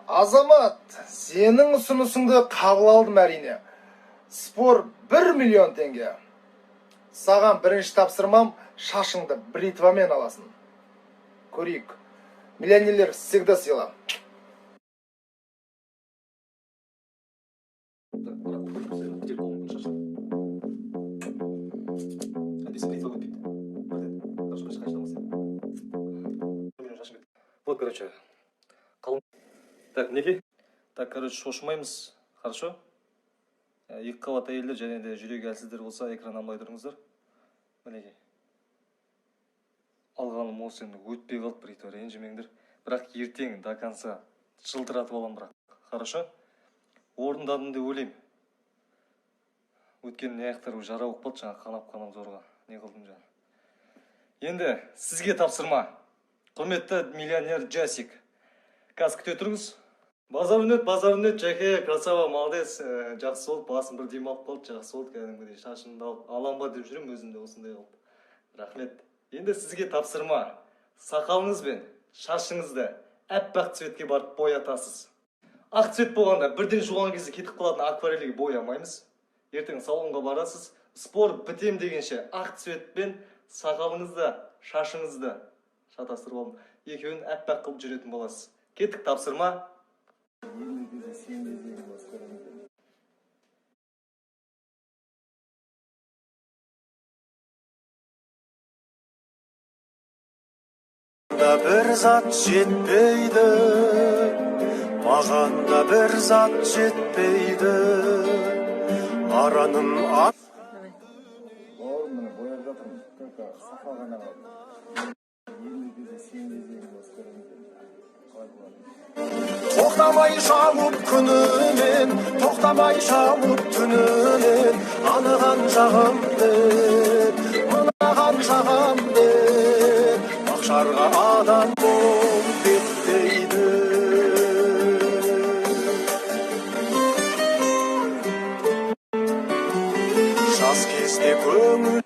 Азамат, сенің ұсынысыңды қабыл алдым, әрине. Спор 1 миллион теңге. Саған бірінші тапсырмам: шашыңды бритвамен аласың. Көрейік. Миллионерлер всегда сила. Так, брат, көтеріп қалуы мүмкін шашын. Әйтпесе бритва өтпейді. Бірден. Хорошо, қашан алмаса. Миллион шашың кетті. Вот, короче, қалың. Так, мінекей. Так, короче, шошымаймыз. Хорошо? Екі қабат әйелдер және де жүрегі әлсіздер болса, экран алмай тұрыңыздар. Мінекей. Алғаным осы, енді өтпей қалды бритва, ренжімеңдер. Бірақ ертең до конца жылтыратып аламын бірақ. Хорошо? Орындадым деп ойлаймын. Өйткені мына аяқтары жара болып қалды, жаңа қанап қанап зорға не қылдым жаңа. Енді сізге тапсырма. Құрметті миллионер Жасик. Қазір күте тұрыңыз. Базар нет, базар нет, Жәке, красава, молодец. Жақсы болды, басым бір демалып қалды, жақсы болды кәдімгідей. Шашымды алып, алам ба деп жүремін өзім де осындай қылып. Рахмет. Енді сізге тапсырма. Сақалыңыз бен шашыңызды аппақ цветке барып боятасыз. Ақ цвет болғанда, бірден жуған кезде кетіп қалатын акварельге боямаймыз. Ертең салонға барасыз, спор бітем дегенше ақ цветпен сақалыңызды, шашыңызды, шатастырып алдым, екеуін аппақ қылып жүретін боласыз. Кеттік, тапсырма. Енді кезде сен кезегің бас көреміз. Да бір зат жетпейді, маған да бір зат жетпейді, араным. Бауырым, міне, бояп жатырмын. Только сақал ғана қалды. Енді кезде сен кезегің бас көреміз. Қалай болады? Тоқтамай шауып күнімен, тоқтамай шауып түнімен, анаған жағам деп, мынаған жағам деп, мақшарға адам болып беттейді. Жас кезде көңіл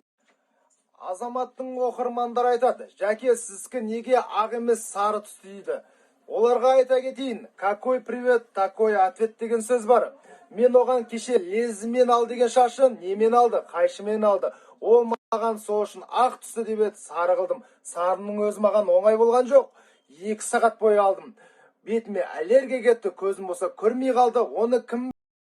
Азаматтың оқырмандары айтады: «Жәке, сіздікі неге ақ емес, сары түсті?» – дейді. Оларға айта кетейін, «какой привет, такой ответ» деген сөз бар. Мен оған кеше лезвімен ал деген шашы немен алды, қайшымен алды. Ол маған сол үшін ақ түсті деп еді, сары қылдым. Сарының өзі маған оңай болған жоқ. 2 сағат бойы алдым. Бетіме аллергия кетті, көзім болса көрмей қалды. Оны кім